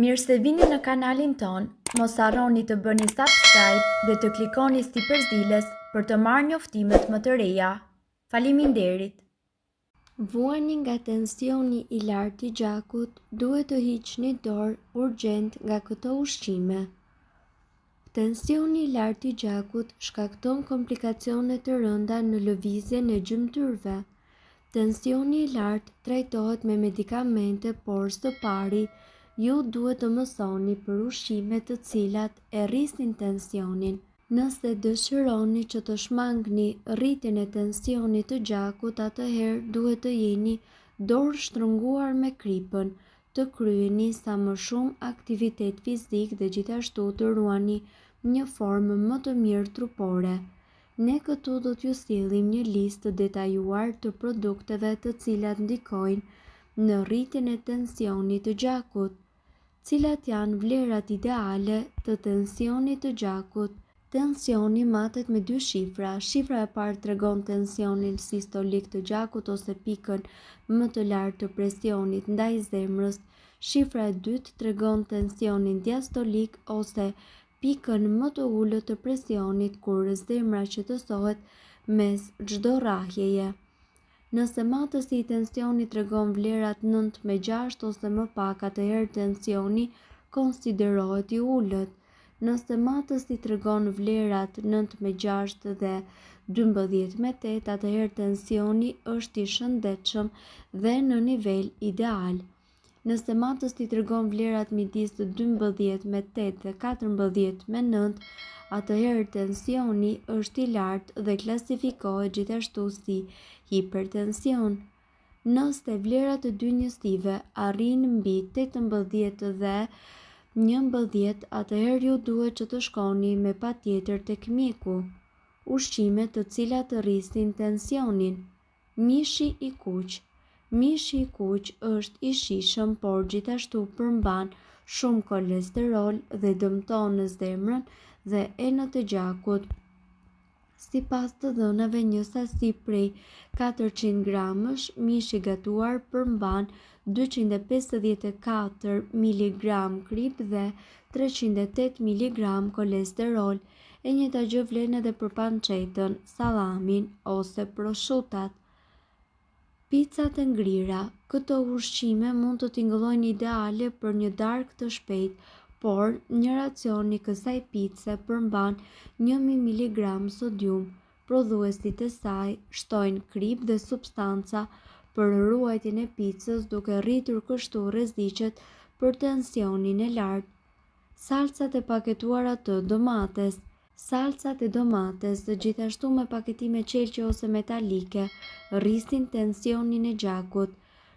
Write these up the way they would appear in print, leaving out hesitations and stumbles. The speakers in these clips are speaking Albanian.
Mirë se vini në kanalin tonë, mos harroni të bëni subscribe dhe të klikoni sipër ziles për të marrë njoftimet më të reja. Faleminderit! Vuani nga tensioni i lartë i gjakut, duhet të hiqni dorë urgjent nga këto ushqime. Tensioni i lartë i gjakut shkakton komplikacione të rënda në lëvizjen e gjymtyrëve. Tensioni i lartë trajtohet me medikamente, por së pari ju duhet të mësoni për ushqimet të cilat e rrisin tensionin. Nëse dëshironi që të shmangni rritjen e tensionit të gjakut atëherë duhet të jeni dorë shtrënguar me kripën, të kryeni sa më shumë aktivitet fizik dhe gjithashtu të ruani një formë më të mirë trupore. Ne këtu do t'ju sjellim një listë të detajuar të produkteve të cilat ndikojnë në rritjen e tensionit të gjakut. Cilat janë vlerat ideale të tensionit të gjakut? Tensioni matet me dy shifra. Shifra e parë tregon tensionin sistolik të gjakut ose pikën më të lartë të presionit ndaj zemrës. Shifra e dytë tregon tensionin diastolik ose pikën më të ulët të presionit kur zemra qetësohet mes çdo rrahjeje. Nëse matësi i tensionit tregon vlerat 9 me 6 ose më pak, atëherë tensioni konsiderohet i ulët. Nëse matësi tregon vlerat 9 me 6 dhe 12 me 8, atëherë tensioni është i shëndetshëm dhe në nivel ideal. Nëse matësi tregon vlerat midis 12 me 8 dhe 14 me 9, atëherë tensioni është i lartë dhe klasifikohet gjithashtu si hipertension. Nëse vlerat e dy njësive arrijnë mbi 18 dhe 11, atëherë ju duhet që të shkoni me patjetër tek mjeku. Ushqimet të cilat rrisin tensionin. Mishi i kuq. Mishi i kuq është i shijshëm, por gjithashtu përmban shumë kolesterol dhe dëmton zemrën dhe enët e gjakut. Sipas të dhënave, një sasi prej 400 gramësh mish i gatuar përmban 254 miligram kripë dhe 308 miligram kolesterol. E njëjta gjë vlen edhe për pançetën, sallamin ose proshutat. Picat e ngrira. Këto ushqime mund të tingëllojnë ideale për një darkë të shpejtë, por një racion i kësaj pice përmban 1000 miligram sodium. Prodhuesit e saj shtojnë kripë dhe substanca për ruajtjen e picës duke rritur kështu rreziqet për tensionin e lartë. Salcat e paketuara të domates. Salcat e domates, gjithashtu me paketime qelqi ose metalike, rrisin tensionin e gjakut.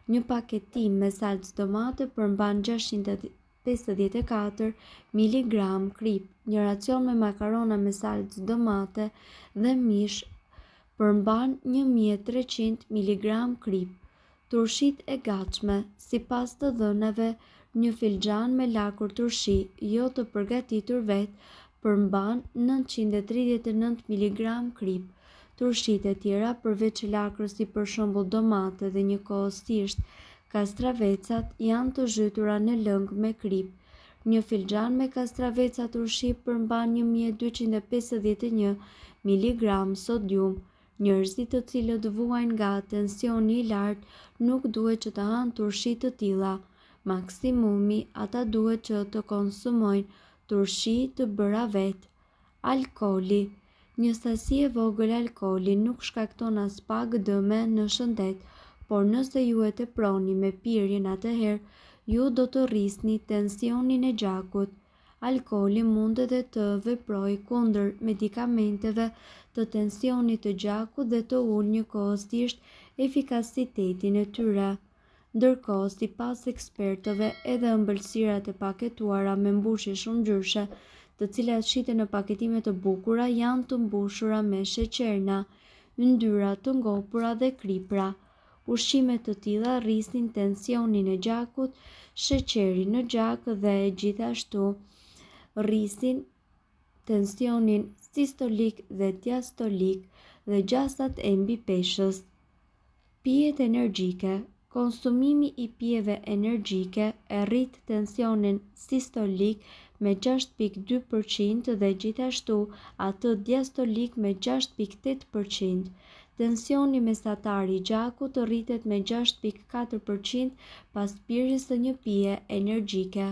Një paketim me salcë domate përmban 654 miligram kripë. Një racion me makarona me salcë domate dhe mish përmban 1300 miligram kripë. Turshitë e gatshme, sipas të dhënave, një filxhan me lakër turshi jo të përgatitur vetë përmban 939 miligram kripë. Turshitë e tjera përveç lakrës si për shembull domate dhe njëkohësisht kastravecat janë të zhytura në lëng me kripë. Një filxhan me kastraveca turshi përmban 1251 miligram sodium. Njerëzit të cilët vuajnë nga tensioni i lartë nuk duhet që të hanë turshi të tilla. Maksimumi, ata duhet që të konsumojnë turshi të bëra vetë. Alkooli. Një sasi e vogël alkooli nuk shkakton aspak dëme në shëndet, por nëse ju e teproni me pirjen atëherë ju do të rrisni tensionin e gjakut. Alkooli mund edhe të veprojë kundër medikamenteve të tensionit të gjakut dhe të ulë njëkohësisht efikasitetin e tyre. Ndërkohë, sipas ekspertëve, edhe ëmbëlsirat e paketuara me mbushje shumëngjyrëshe, të cilat shiten në paketime të bukura, janë të mbushura me sheqerna, yndyra të ngopura dhe kripra. Ushqime të tilla rrisin tensionin e gjakut, sheqerin në gjak dhe gjithashtu rrisin tensionin sistolik dhe diastolik dhe gjasat e mbipeshës. Pijet energjike. Konsumimi i pijeve energjike e rrit tensionin sistolik me 6,2 për qind dhe gjithashtu atë diastolik me 6,8 për qind. Tensioni mesatar i gjakut rritet me 6,4 për qind pas pirjes së një pije energjike.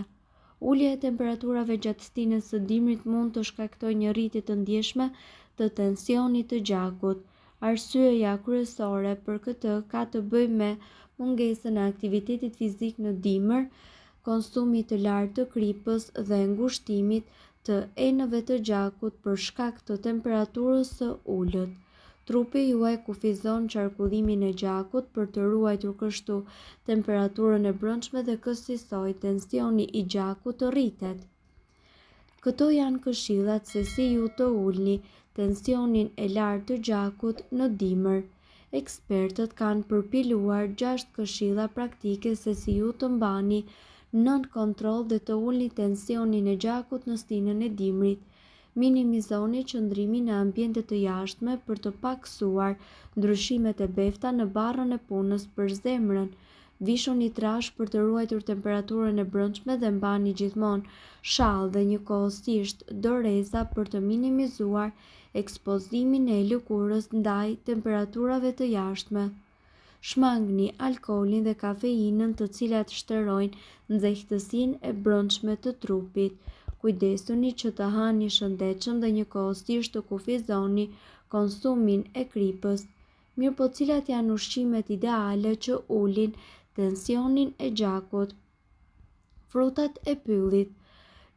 Ulja e temperaturave gjatë stinës së dimrit mund të shkaktojë një rritje të ndjeshme të tensionit të gjakut. Arsyeja kryesore për këtë ka të bëjë me mungesën e aktivitetit fizik në dimër, konsumit të lartë të kripës dhe ngushtimit të enëve të gjakut për shkak të temperaturës së ulët. Trupi juaj kufizon qarkullimin e gjakut për të ruajtur kështu temperaturën e brendshme dhe kësisoj tensioni i gjakut rritet. Këto janë këshillat se si ju të ulni tensionin e lartë të gjakut në dimër. Ekspertët kanë përpiluar 6 këshilla praktike se si ju të mbani nën kontroll dhe të ulni tensionin e gjakut në stinën e dimrit. Minimizoni qëndrimin në ambiente të jashtme për të pakësuar ndryshimet e befta në barrën e punës për zemrën. Vishuni trashë për të ruajtur temperaturën e brendshme dhe mbani gjithmonë shall dhe njëkohësisht doreza për të minimizuar ekspozimin e lëkurës ndaj temperaturave të jashtme. Shmangni alkoolin dhe kafeinën të cilat shterojnë nxehtësinë e brendshme të trupit. Kujdesuni që të hani shëndetshëm dhe njëkohësisht të kufizoni konsumin e kripës. Mirëpo cilat janë ushqimet ideale që ulin tensionin e gjakut? Frutat e pyllit.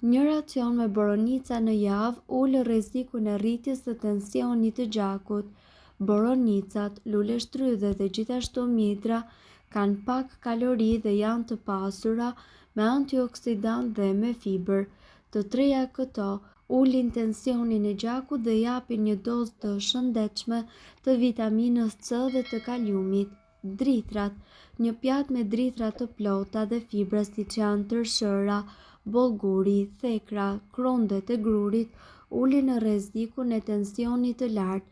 Një racion me boronica në javë ul rrezikun e rritjes së tensionit të gjakut. Boronicat, luleshtrydhe dhe gjithashtu mjedra kanë pak kalori dhe janë të pasura me antioksidantë dhe me fibër. Të treja këto ulin tensionin e gjakut dhe japin një dozë të shëndetshme të vitaminës C dhe të kaliumit. Drithrat, Një pjatë me drithra të plota dhe fibra siç janë tërshëra, bollguri, thekra, krundet e grurit ulin rrezikun e tensionit të lartë.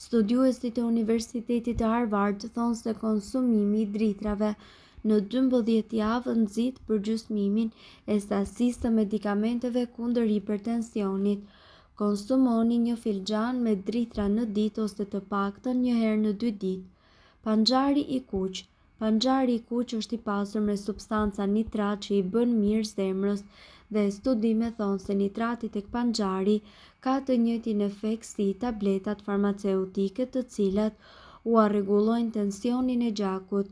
Studiuesit e Universitetit të Harvard thonë se konsumimi i drithrave në 12 javë nxit përgjysmimin e sasisë së medikamenteve kundër hipertensionit. Konsumoni një filxhan me drithra në ditë ose të paktën një herë në dy ditë. Panxhari i kuq Panxhari i kuq është i pasur me substanca nitrat që i bën mirë zemrës dhe studimet thonë se nitrati tek panxhari ka të njëjtin efekt si tabletat farmaceutike të cilat ua rregullojnë tensionin e gjakut.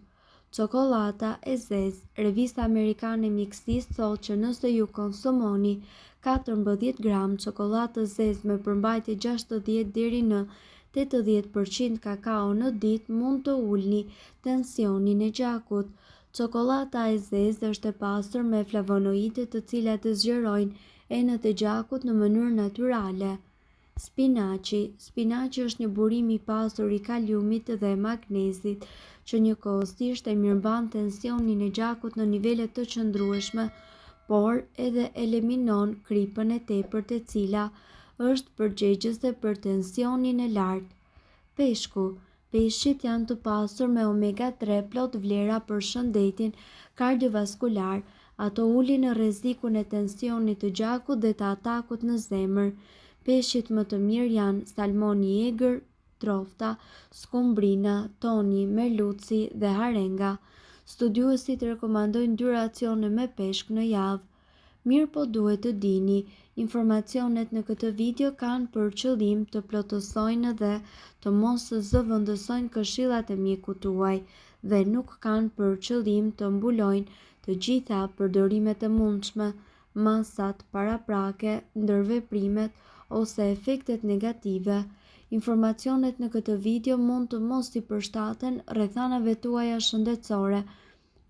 Çokollata e zezë, Revista Amerikane e Mjekësisë thotë që nëse ju konsumoni 14 gramë çokollatë të zezë me përmbajtje 60 deri në 80 për qind kakao në ditë mund të ulni tensionin e gjakut. Çokollata e zezë është e pasur me flavonoide të cilat zgjerojnë enët e gjakut në mënyrë natyrale. Spinaqi, Spinaqi është një burim i pasur i kaliumit dhe magnezit, që njëkohësisht e mirëmban tensionin e gjakut në nivele të qëndrueshme, por edhe eliminon kripën e tepërt e cila është përgjegjëse për tensionin e lartë. Peshku, Peshqit janë të pasur me omega 3 plot vlera për shëndetin kardiovaskular. Ato ulin rrezikun e tensionit të gjakut dhe të atakut në zemër. Peshqit më të mirë janë salmoni i egër, trofta, skumbrina, toni, merluci dhe harenga. Studiuesit rekomandojnë dy racione me peshk në javë. Mirëpo duhet të dini, informacionet në këtë video kanë për qëllim të plotësojnë dhe të mos zëvendësojnë këshillat e mjekut tuaj dhe nuk kanë për qëllim të mbulojnë të gjitha përdorimet e mundshme, masat paraprake, ndërveprimet ose efektet negative. Informacionet në këtë video mund të mos i përshtaten rrethanave tuaja shëndetësore,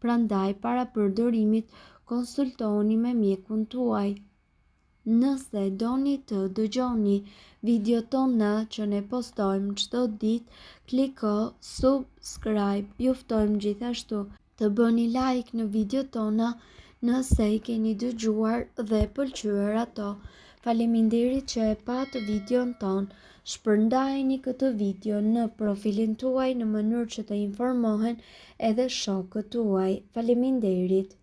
Prandaj para përdorimit konsultohuni me mjekun tuaj. Nëse doni të dëgjoni videot tona që ne postojmë çdo ditë, kliko subscribe. Ju ftojmë gjithashtu të bëni like në videot tona nëse i keni dëgjuar dhe pëlqyer ato. Faleminderit që e patë videon tonë. Shpërndajeni këtë video në profilin tuaj në mënyrë që të informohen edhe shokët tuaj. Faleminderit!